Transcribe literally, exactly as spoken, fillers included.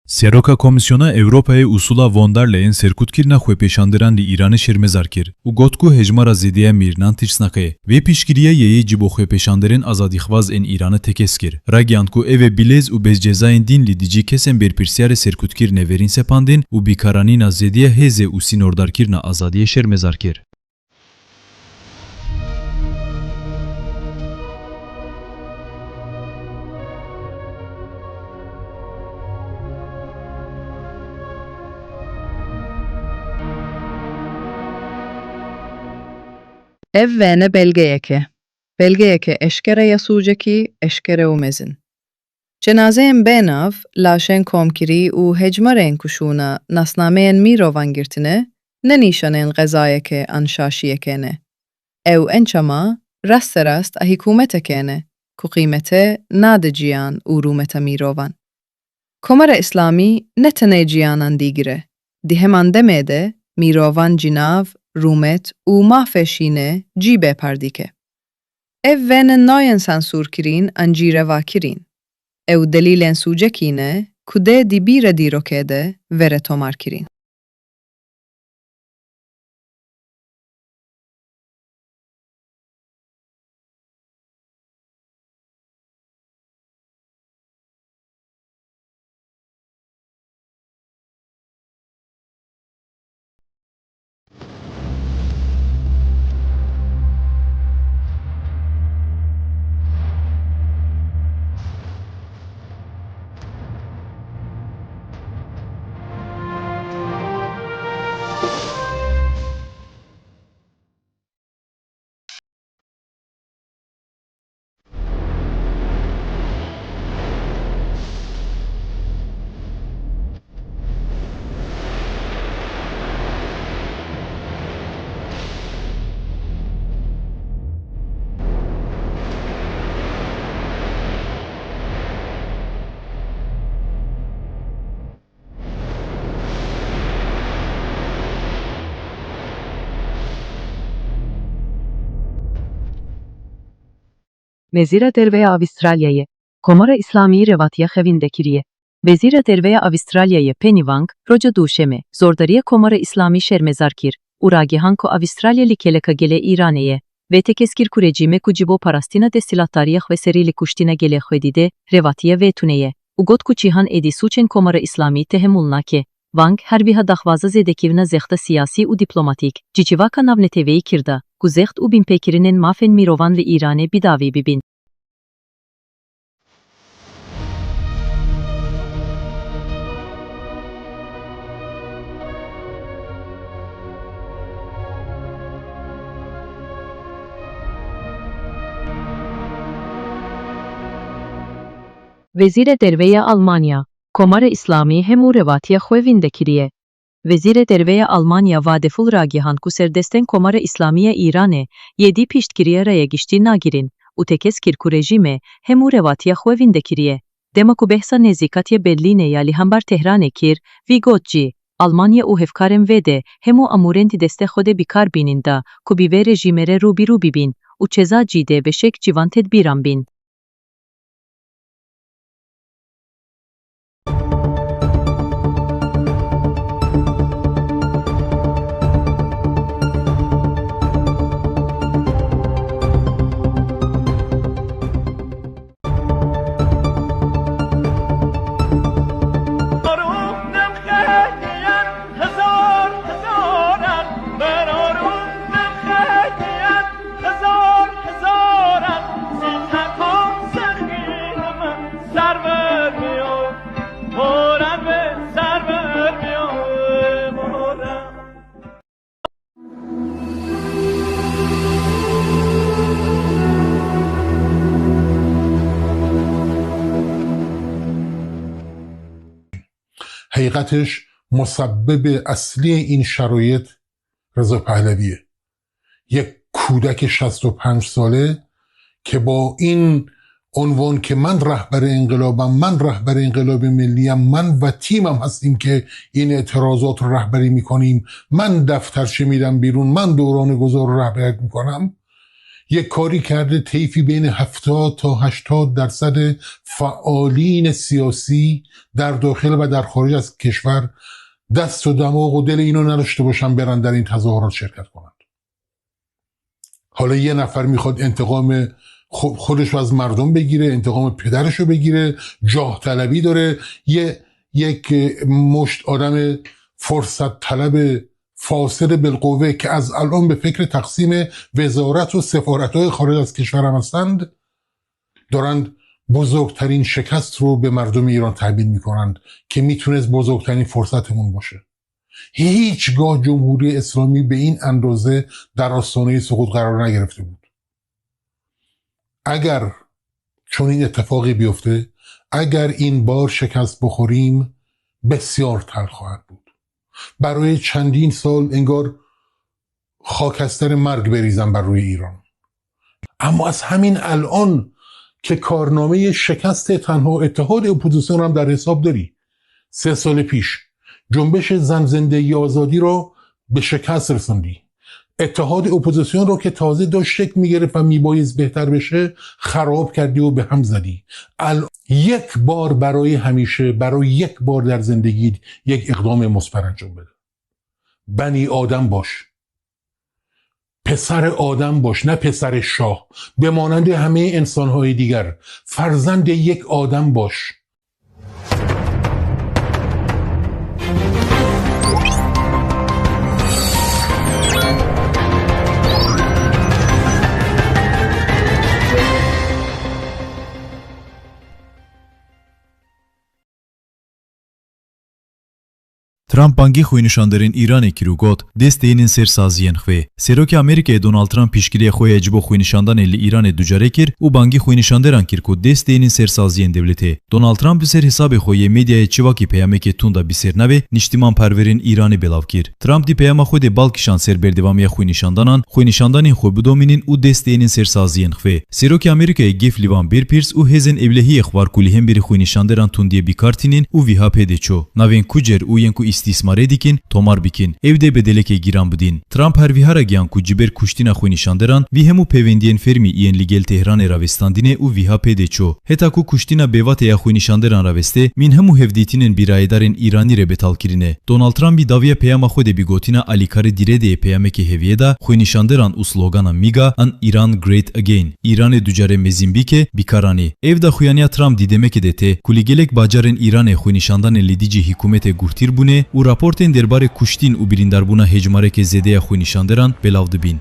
Seroka Komîsyona Ewropayê Ursula von der Leyen serkutkirina xwepêşanderan li Îranê şermezar kir û got ku hejmara zêdeya mîrnan tirsnake ye. Vê piştgiriya ye yê ji bo xwepêşanderên azadîxwaz ên Îranê tekez kir. Ragihand ku ev e bi lez û bez cezayên din li dijî kesên berpirsiyarê serkutkirine verîn sepandin û bikaranîna zêdeya hêzê û sînordarkirina azadiyê şermezar kir. Ev wêne belgeyek e. Belgeyeke eşkere ya sûcekî eşkere û mezin. Cenazeyên bênav, laşên komkirî û hejmarên kuşûna nasnameyên mirovan girtine, ne nîşanên qezayeke an şaşiyeke ne. Ew ençama rasterast a hikûmeteke ne ku qîmete nade jiyan û rûmeta mirovan. Komara Îslamî ne tenê jiyanan dîgir e, di heman demê de mirovan cînav, rûmet û mafê şîne cî bê perdî ke. Ev wêne nayên sansûrkirîn an cîrevakirîn. Ew delîlên sûcekî ne ku dê di bîra dîrokê de were tomarkirîn. Wezîra Derve ya Avustralyayê, Komara Îslamî rêvatiya xwevînde kiriye. Wezîra Derve ya Avustralyayê Penny Wong, roja Duşemê, zordariya Komara Îslamî şermezar kir û ragihand ku Avustralya li kêleka gelê Îranê ye. Wê tekez kir ku rejîmek ku ji bo parastina desthilatdariya xweserî li kuştina gelê xwe dide, rêvatiya vê tune ye û got ku cîhan êdî sûcên Komara Îslamî tehemûl nake. Wang her wiha daxwaza zêdekirina zexta siyasî û dîplomatîk, ji civaka navneteweyî kir da, ku zext û binpêkirinên mafên mirovan li Îranê bi dawî bibin. Wezîrê Derve ya Almanya, Komara Îslamî hemû rêvatiya xwe vînde kiriye. Wezîrê Derve ya Almanya Vadeful ragihand ku serdestên Komara Îslamî ya Îranê yê dî piştgiriya raya giştî nagirin û tekez kir ku rejîmê hemû rêvatiya xwe vînde kiriye. Dema ku behsa nêzîkatiya Berlînê ya li hember Tehranê kir, vî got jî, Almanya û hevkarên vê de hemû amûrên di destê xwe de bi kar bînin da ku bi vê rejîmê re rû bi rû bibin û ceza jî dê beşek ji van tedbîran bin. حقیقتش مسبب اصلی این شرایط رضا پهلویه. یک کودک شصت و پنج ساله که با این عنوان که من رهبر انقلابم، من رهبر انقلاب ملیم، من و تیمم هستیم که این اعتراضات رو رهبری می‌کنیم، من دفترچه می‌دم بیرون، من دوران گذار رو رهبری می‌کنم، یک کاری کرده طیفی بین هفتاد تا هشتاد درصد فعالین سیاسی در داخل و در خارج از کشور دست و دماغ و دل اینو نداشته باشن برن در این تظاهرات شرکت کنند. حالا یه نفر میخواد انتقام خو-، خودش رو از مردم بگیره، انتقام پدرش رو بگیره، جاه طلبی داره، یه، یک مشت آدم فرصت طلب فاسد بالقوه که از الان به فکر تقسیم وزارت و سفارت‌های خارج از کشور هم هستند، دارند بزرگترین شکست رو به مردم ایران تحمیل می‌کنند که می‌تونست بزرگترین فرصتمون باشه. هیچگاه جمهوری اسلامی به این اندازه در آستانهٔ سقوط قرار نگرفته بود. اگر چنین اتفاقی بیفته، اگر این بار شکست بخوریم، بسیار تلخ خواهد بود. برای چندین سال انگار خاکستر مرگ بریزم بر روی ایران. اما از همین الان که کارنامهٔ شکست تنها اتحاد اپوزیسیون هم در حساب داری، سه سال پیش جنبش زن زندگی آزادی را به شکست رسوندی. اتحاد اپوزیسیون رو که تازه داشت شکل می‌گرفت و میبایست بهتر بشه، خراب کردی و به هم زدی. ال-، یک بار برای همیشه، برای یک بار در زندگی یک اقدام مثبت انجام بده. بنی آدم باش. پسر آدم باش، نه پسر شاه. به مانند همهٔ انسان‌های دیگر، فرزند یک آدم باش. Trump bangî xwînîşanderên Îranê kir û got, dest dênên ser saziyên xwe. Serokê Amerîkayê Donald Trump piştgiriya xwe ya ji bo xwînîşandanê li Îranê ducarê kir û bangî xwînîşanderan kir ku dest dênên ser saziyên dewletê. Donald Trump bi ser hesabê xwe yê medyayê civakî peyamekê tunda bi ser navê Niştimanperwerên Îranê belav kir. Trump di peyama xwe de bal kişand ser berdewamiya xwînîşandanan, xwînîşandanên xwe bidomînin û dest dênên ser saziyên xwe. Serokê Amerîkayê gef li van berpirs û hêzên ewlehiyê xwar ku li hemberî xwînîşanderan tundiyê bi kar tînin û wiha pê de çû, navên kujer û yên ku îstîsmarê dikin, tomar bikin, ew dê bedelekê giran bidin. Trump her wiha ra gihan ku ji ber kuştina xwînîşanderan, vî hemû pêwendiyên fermî yên li gel Tehranê ravestandine û wiha pê de çû. Heta ku kuştina bêvate ya xwînîşanderan raveste, mîn hemû hevdîtinên bi rayedarên Îranî re betal kirine. Donald Trump bi dawiya peyama xwe de bi gotina alîkarê dîrê de yê peyamekê heviyê da, xwînîşanderan û slogana MAGA an Iran Great Again, Îranê ducarê mezin bike, bi kar anî. Ev daxuyaniya Trump di demekê de tê, ku li gelek bajarên Îranê xwînîşandanên li dijî hikûmetê guhtîr bûne û raportên derbarê kuştin û birîndarbûna hejmarekê zêde ya xwînîşanderan belav dibin.